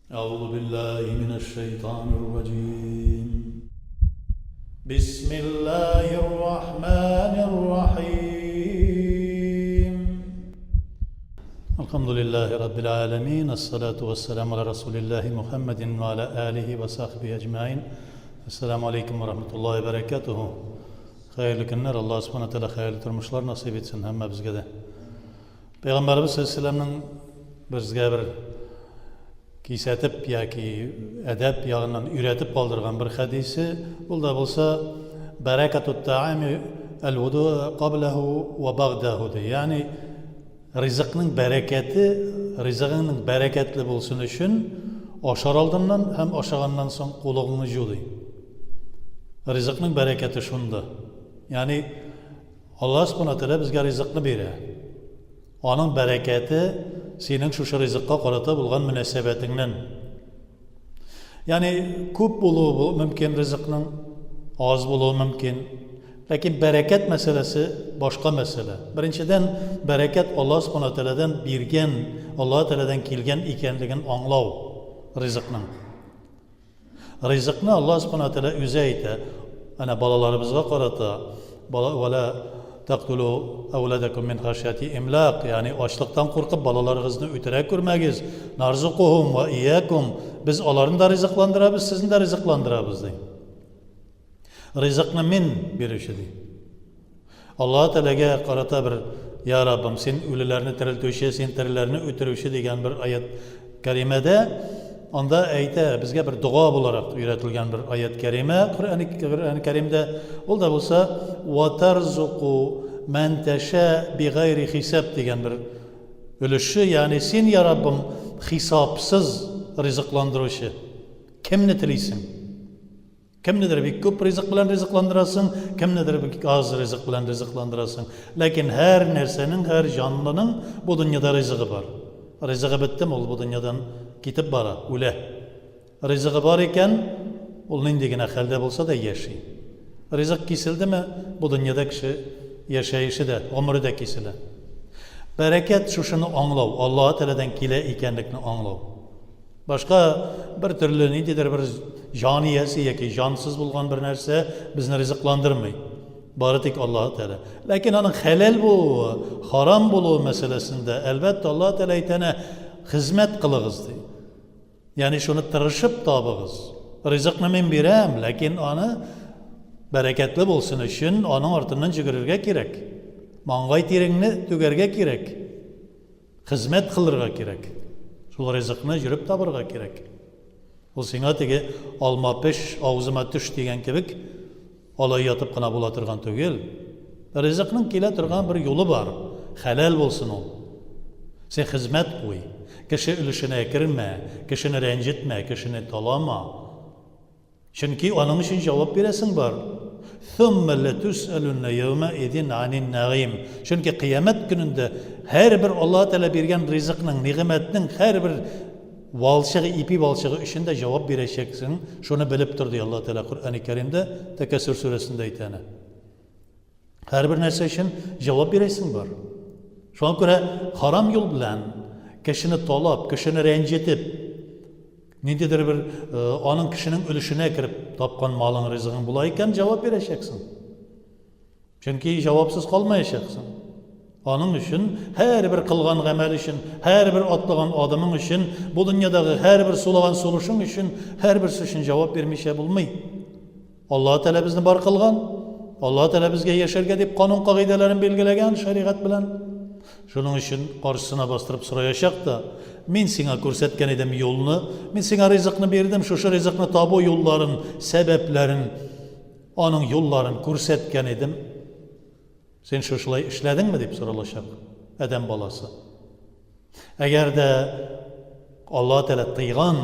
أعوذ بالله من الشيطان الرجيم بسم الله الرحمن الرحيم الحمد لله رب العالمين الصلاة والسلام على رسول الله محمد وعلى آله وصحبه أجمعين السلام عليكم ورحمة الله وبركاته Хәерле көннәр, Аллаһ Субхана Тәгалә хәерле тормышлар насыйп итсен һәммәбезгә дә. Пәйгамбәребез саллаллаһу безгә бер кисәтеп яки әдәп ягыннан өйрәтеп калдырган бер хәдисе, ул да булса бәрәкәту таами әл-вуду кабләһу ва багдаһу ди. Ягъни ризыкның бәрәкәте, ризыгыңның бәрәкәтле булсын өчен ашар алдыннан һәм ашаганнан соң кулыгыңны җу ди. Ризыкның бәрәкәте шунда. Ягъни Аллаһ Субхана Тәгалә безгә ризыкны бирә. Аның бәрәкәте синең шушы ризыкка карата булган мөнәсәбәтеңнән. Ягъни күп булуы мөмкин ризыкның, аз булуы мөмкин. Ләкин бәрәкәт мәсьәләсе башка мәсьәлә. Беренчедән, бәрәкәт Аллаһ Субхана Тәгаләдән биргән, Аллаһ Тәгаләдән килгән икәнлеген аңлау ризыкның. Ризыкны Аллаһ Субхана Тәгалә үзе әйтә. Әнә балаларыбызга карата бала вала тактулу әүладакум мин хашяти имлак, ягъни ачлыктан куркып балаларыгызны үтерә күрмәгез. Нарзукухум ва иякум. Без аларны да ризыкландырабыз, сезне дә ризыкландырабыз ди. Ризыкны мин бирүче ди. Аллаһ Тәгаләгә карата бер Я Раббым, син үлеләрне терелтүче, син тереләрне үтерүче дигән бер аят кәримәдә анда әйтә, безгә бер дога буларак өйрәтелгән бер аят кәримә Коръән Кәримдә, ул да булса ва тарзуку ман таша бигайри хисаб дигән бер өлеше, ягъни син, я Раббым, хисапсыз ризыкландыручы. Кемне телисең? Кемнедер бик күп ризык белән ризыкландырасың, кемнедер бик аз ризык белән ризыкландырасың. Ләкин һәр нәрсәнең, һәр җанлының бу дөньяда ризыгы бар. Ризыгы беттеме, ул бу дөньядан китеп бара, үлә. Ризыгы бар икән, ул нинди генә хәлдә булса да яши. Ризык киселдеме, бу дөньяда кеше яшәеше дә, гомере дә киселә. Бәрәкәт шушыны аңлау, Аллаһы Тәгаләдән килә икәнлекне аңлау. Башка бер төрле ниндидер бер җан иясе яки җансыз булган бер нәрсә безне ризыкландырмый. Бары тик Аллаһы Тәгалә. Ләкин аның хәләл булуы, харам булуы мәсьәләсендә, әлбәттә, Аллаһы Тәгалә әйтәне, хезмәт кылыгыз ди. Ягъни шуны тырышып табыгыз. Ризыкны мин бирәм, ләкин аны бәрәкәтле булсын өчен аның артыннан йөгерергә кирәк. Маңгай тиреңне түгәргә кирәк. Хезмәт кылырга кирәк. Шул ризыкны йөреп табырга кирәк. Ул сиңа теге алма пеш, авызыма төш дигән кебек алай ятып кына була торган түгел. Ризыкның килә торган бер юлы бар. Хәләл булсын ул. Син хезмәт куй. Кеше өлешенә кермә, кешене рәнҗетмә, кешене талама. Чөнки аның өчен җавап бирәсең бар. Thumma latus'alunna yawma idin anin na'im. Чөнки кыямәт көнендә һәрбер Аллаһ Тәгалә биргән ризыкның, нигъмәтнең һәрбер валчыгы, ипи валчыгы өчен дә җавап бирәчәксең. Шуны белеп тор, ди Аллаһ Тәгалә Коръәни Кәримдә, Тәкәсүр сүрәсендә әйтә әнә. Һәрбер нәрсә өчен җавап бирәсең бар. Шуңа күрә харам юл белән кешене талап, кешене рәнҗетеп, ниндидер бер э, аның кешенең өлешенә кереп тапкан малың, ризыгың була икән, җавап бирәчәксең. Чөнки җавапсыз калмаячаксың. Аның өчен һәрбер кылган гамәл өчен, һәрбер атлаган адымың өчен, бу дөньядагы һәрбер сулаган сулышың өчен, һәрберсе өчен җавап бирмичә булмый. Аллаһ Тәгалә безне бар кылган. Аллаһ Тәгалә безгә яшәргә дип канун-кагыйдәләрен билгеләгән шәригать белән. Шуның өчен каршысына бастырып сораячак та, мин сиңа күрсәткән идем юлны, мин сиңа ризыкны бирдем, шушы ризыкны табу юлларын, сәбәпләрен, аның юлларын күрсәткән идем. Син шушылай эшләдеңме дип соралачак адәм баласы. Әгәр дә Аллаһ Тәгалә тыйган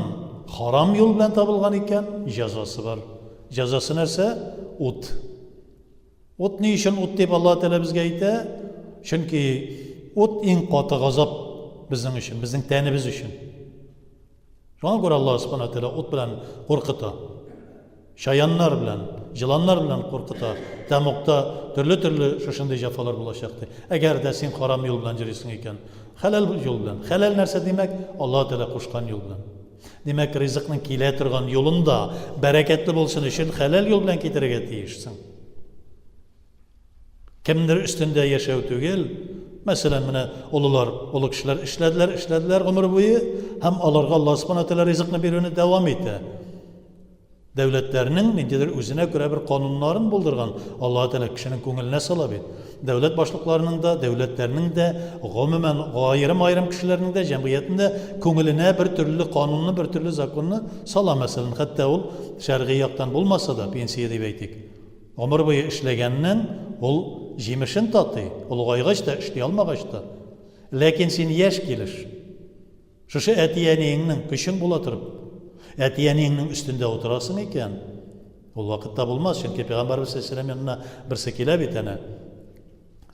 харам юл белән табылган икән, җәзасы бар. Җәзасы нәрсә? Ут. Ут ни өчен ут дип Аллаһ Тәгалә безгә әйтә? Чөнки ут иң каты газап безнең өчен, безнең тәнебез өчен. Шуңа күрә Аллаһ Субхана Тәгалә ут белән куркыта. Чаяннар белән, җыланнар белән куркыта. Тәмугта төрле-төрле шушындый җәфалар булачак ди. Әгәр дә син харам юл белән йөрисең икән, хәләл юл белән. Хәләл нәрсә димәк? Аллаһ Тәгалә кушкан юл белән. Димәк, ризыкның килә торган юлын да бәрәкәтле булсын өчен хәләл юл белән китерергә тиешсең. Кемдер өстендә яшәү түгел. Мәсәлән, менә олылар, олы кешеләр эшләделәр, эшләделәр гомер буе һәм аларга Аллаһ Субхана Тәгалә ризыкны бирүне дәвам итә. Дәүләтләрнең ниндидер үзенә күрә бер кануннарын булдырган Аллаһ Тәгалә кешенең күңеленә сала бит. Дәүләт башлыкларының да, дәүләтләрнең дә, гомумән, аерым-аерым кешеләрнең дә, җәмгыятьнең дә күңеленә бер төрле канунны, бер төрле законны сала, мәсәлән, хәтта ул шәргый яктан булмаса да, пенсия дип әйтик. Гомер буе эшләгәннең ул җимешен татый, олыгайгач та, эшли алмагач та. Ләкин син яшь килеш, шушы әти-әниеңнең көчең була торып, әти-әниеңнең өстендә утырасың икән, ул вакытта булмас, чөнки Пәйгамбәрбез саллаллаһу янына берсе килә бит әнә.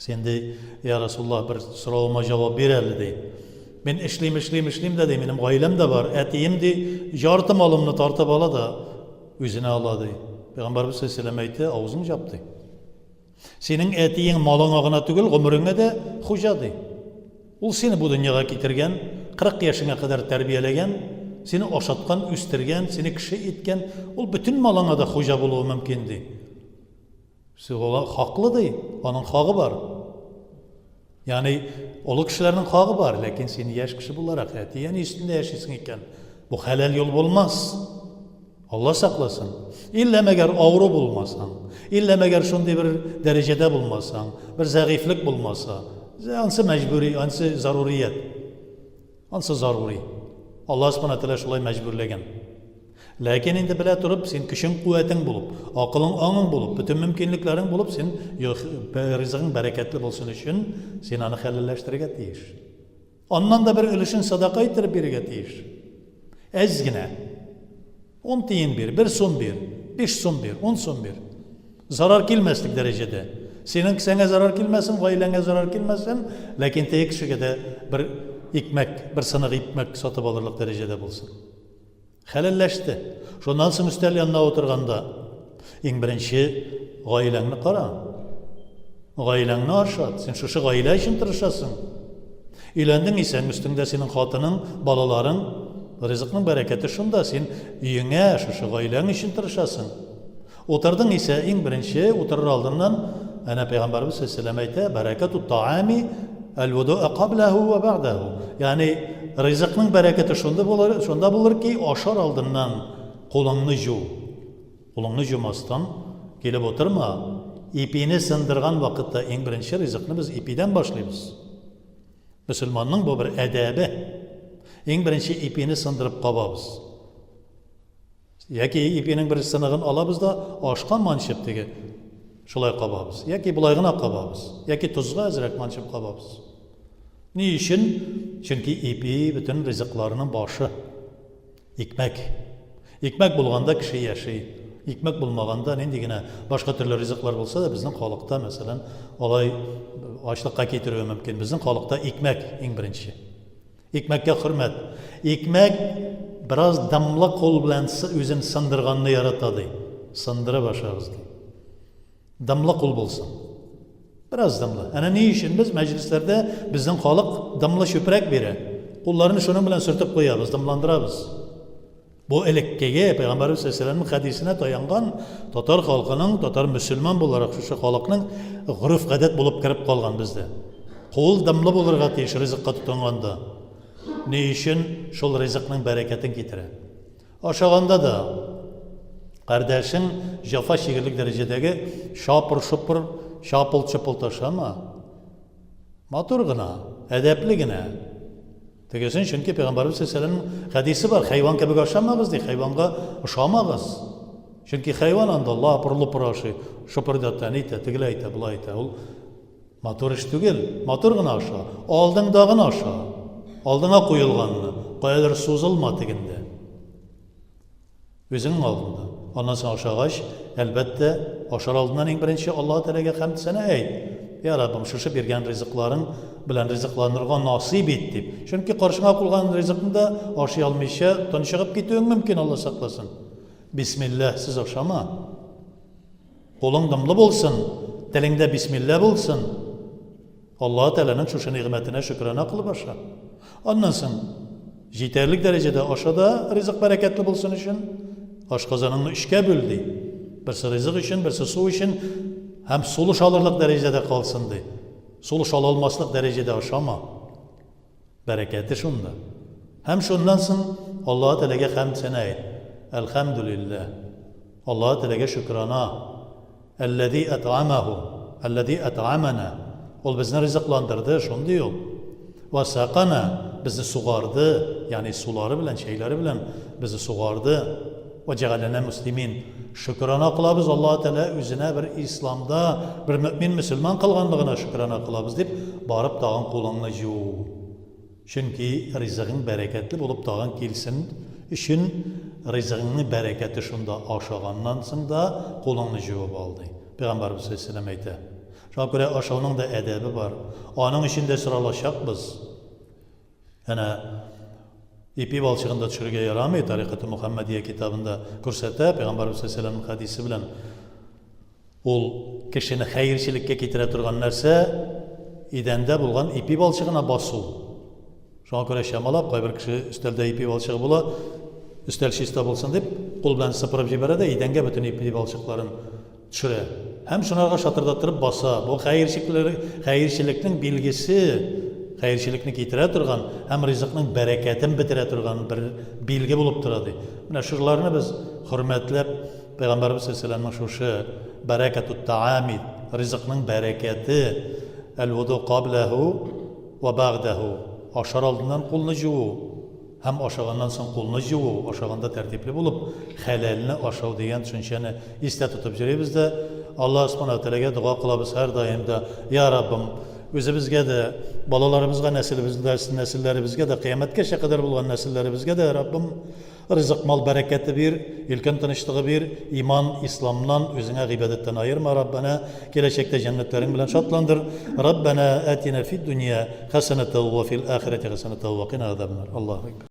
Син ди, я Расуллаһ, бер соравыма җавап бир әле, ди. Мин эшлим, эшлим, эшлим дә, ди, минем гаиләм дә бар. Әтием, ди, ярты малымны тартып ала да, үзенә ала, ди. Пәйгамбәрбез саллаллаһу әйтте, авызың җап, ди. Синең әтиең малыңа гына түгел, гомереңә дә хуҗа, ди. Ул сине бу дөньяга китергән, 40 яшеңә кадәр тәрбияләгән, сине ашаткан, үстергән, сине кеше иткән, ул бөтен малыңа да хуҗа булуы мөмкин, ди. Сигула хаклы ди, аның хагы бар. Ягъни олы кешеләрнең хагы бар, ләкин син яшь кеше буларак әти-әни өстендә яшисең икән, бу хәләл юл булмас. Алла сакласын. Иллә мәгәр авыру булмасаң, иллә мәгәр шундый бер дәрәҗәдә булмасаң, бер зәгыйфьлек булмаса, ансы мәҗбүри, ансы зарурият. Ансы зарури. Алла Субхана Тәгалә шулай мәҗбүрләгән. Ләкин инде белә торып, син көчең, куәтең булып, акылың, аңың булып, бөтен мөмкинлекләрең булып, син ризыгың бәрәкәтле булсын өчен, син аны хәләлләштерергә тиеш. Аннан да бер өлешен садака иттереп бирергә тиеш. Әз генә. Ун тиен бир, бер сум бир, биш сум бир, ун сум бир. Зарар килмәслек дәрәҗәдә. Синең кесәңә зарар килмәсен, гаиләңә зарар килмәсен, ләкин теге кешегә дә бер икмәк, бер сынык икмәк сатып алырлык дәрәҗәдә булсын. Хәләлләште. Шуннан соң өстәл янына утырганда, иң беренче гаиләңне кара. Гаиләңне ашат. Син шушы гаилә өчен тырышасың. Өйләндең исән, өстеңдә синең хатының, балаларың. Ризыкның бәрәкәте шунда, син өеңә, шушы гаиләң өчен тырышасың. Утырдың исә, иң беренче утырыр алдыннан, әнә Пәйгамбәрбез саллаллаһу әйтә, бәрәкәту таами әл-вудуа кабләһу ва бәгъдәһу. Ягъни ризыкның бәрәкәте шунда булыр, шунда булыр ки, ашар алдыннан кулыңны җу. Кулыңны җумастан килеп утырма. Ипине сындырган вакытта иң беренче ризыкны без ипидән башлыйбыз. Мөселманның бу бер әдәбе. Иң беренче ипине сындырып кабабыз. Яки ипинең бер сыныгын алабыз да ашка манчып теге шулай кабабыз. Яки болай гына кабабыз. Яки тозга әзрәк манчып кабабыз. Ни өчен? Чөнки ипи бөтен ризыкларның башы. Икмәк. Икмәк булганда кеше яши. Икмәк булмаганда нинди генә башка төрле ризыклар булса да, безнең халыкта, мәсәлән, алай ачлыкка китерүе мөмкин. Безнең халыкта икмәк иң беренче. Икмәккә хөрмәт. Икмәк бераз дымлы кул белән үзен сындырганны ярата, ди. Сындырып ашагыз, ди. Дымлы кул булсын. Бераз дымлы. Әнә ни өчен без мәҗлесләрдә безнең халык дымлы чүпрәк бирә. Кулларны шуның белән сөртеп куябыз, дымландырабыз. Бу элеккеге Пәйгамбәрбез саллаллаһу хәдисенә таянган татар халкының, татар мөселман буларак шушы халыкның гореф-гадәт булып кереп калган бездә. Кул дымлы булырга тиеш ризыкка тотынганда. Ни өчен шул ризыкның бәрәкәтен китерә. Ашаганда да кардәшең җафа чигерлек дәрәҗәдәге шапыр-шопыр, чапыл-чопыл ташама. Матур гына, әдәпле генә. Тегесен, чөнки Пәйгамбәрбез саллаллаһу хәдисе бар, хайван кебек ашамагыз ди, хайванга ошамагыз. Чөнки хайван анда лапыр-лупыр ашый, шопырдата, нитә, тегеләй итә, болай итә. Ул матур эш түгел, матур гына аша, алдыңда гына аша. Алдыңа куелганны, каядыр сузылма тегендә. Үзеңнең алдында. Аннан соң ашагач, әлбәттә, ашар алдыннан иң беренче Аллаһы Тәгаләгә хәмд-сәна әйт. Я Раббым, шушы биргән ризыкларың белән ризыкланырга насыйп ит, дип. Чөнки каршыңа куелган ризыкны да ашый алмыйча тончыгып китүең мөмкин, Алла сакласын. Бисмиллаһ сез ашама. Кулың дымлы булсын, телеңдә бисмилла булсын. Аллаһы Тәгаләнең шушы нигъмәтенә шөкрана кылып аша. Аннан соң. Җитәрлек дәрәҗәдә аша да, ризык бәрәкәтле булсын өчен, ашказаныңны өчкә бүл, ди. Берсе ризык өчен, берсе су өчен һәм сулыш алырлык дәрәҗәдә калсын, ди. Сулыш ала алмаслык дәрәҗәдә ашама. Бәрәкәте шунда. Һәм шуннан соң Аллаһы Тәгаләгә хәмд сәна әйт. Әлхәмдүлилләһ. Аллаһы Тәгаләгә шөкрана. Әлләзи әт'амәһу, әлләзи әт'амәнә, Ул безне ризыкландырды, шундый ул. Вә сәканә, безне сугарды, ягъни сулары белән, чәйләре белән безне сугарды. Вә җәгаләнә мөслимин, шөкрана кылабыз Аллаһы Тәгалә үзенә бер исламда бер мөэмин мөселман кылганлыгына шөкрана кылабыз дип, барып тагын кулыңны җу. Чөнки ризыгың бәрәкәтле булып тагын килсен өчен, ризыгыңның бәрәкәте шунда, ашаганнан соң да кулыңны җуып ал, ди. Пәйгамбәребез салләллаһу галәйһи вә сәлләм әйтә. Шуңа күрә ашауның да әдәбе бар. Аның өчен дә соралачакбыз. Әнә ипи балчыгын да төшерергә ярамый, Тарикаты Мөхәммәдия китабында күрсәтә, Пәйгамбәребез салләллаһу галәйһи вә сәлләмнең хәдисе белән. Ул кешене хәерчелеккә китерә торган нәрсә, идәндә булган ипи балчыгына басу. Шуңа күрә чамалап, кайбер кеше өстәлдә ипи балчыгы була, өстәл чиста булсын дип, кул белән сыпырып җибәрә дә идәнгә бөтен ипи балчыкларын төшерә. Һәм шунарга шатырдаттырып баса. Бу хәерчелекнең билгесе, хәерчелекне китерә торган һәм ризыкның бәрәкәтен бетерә торган бер билге булып тора, ди. Менә шуларны без хөрмәтләп, Пәйгамбәребез салләллаһу шушы бәрәкәтут таами, ризыкның бәрәкәте, әл-вуду кабләһу вә бәгъдәһу, ашар алдыннан кулны җуу һәм ашаганнан соң кулны җуу, ашаганда тәртипле булып, хәләлне ашау дигән төшенчәне истә тотып йөрибез дә, Аллаһ Субхана ва Тәгаләгә дога кылабыз һәрдаим да, Я Раббым, үзебезгә дә, балаларыбызга, нәселебезгә, нәселләребезгә дә, кыямәткәчә кадәр булган нәселләребезгә дә, Раббым, Ризык, мал бәрәкәте бир, илкөн тынычлыгы бир, иман, исламнан, үзеңә гыйбадәттән аерма, Раббәнә, киләчәктә җәннәтләрең белән шатландыр, Раббәнә атина фид дөнья хәсәнәтәү вә фил ахирәти хәсәнәтәү вә кина газабеннар. Аллаһу әкбәр.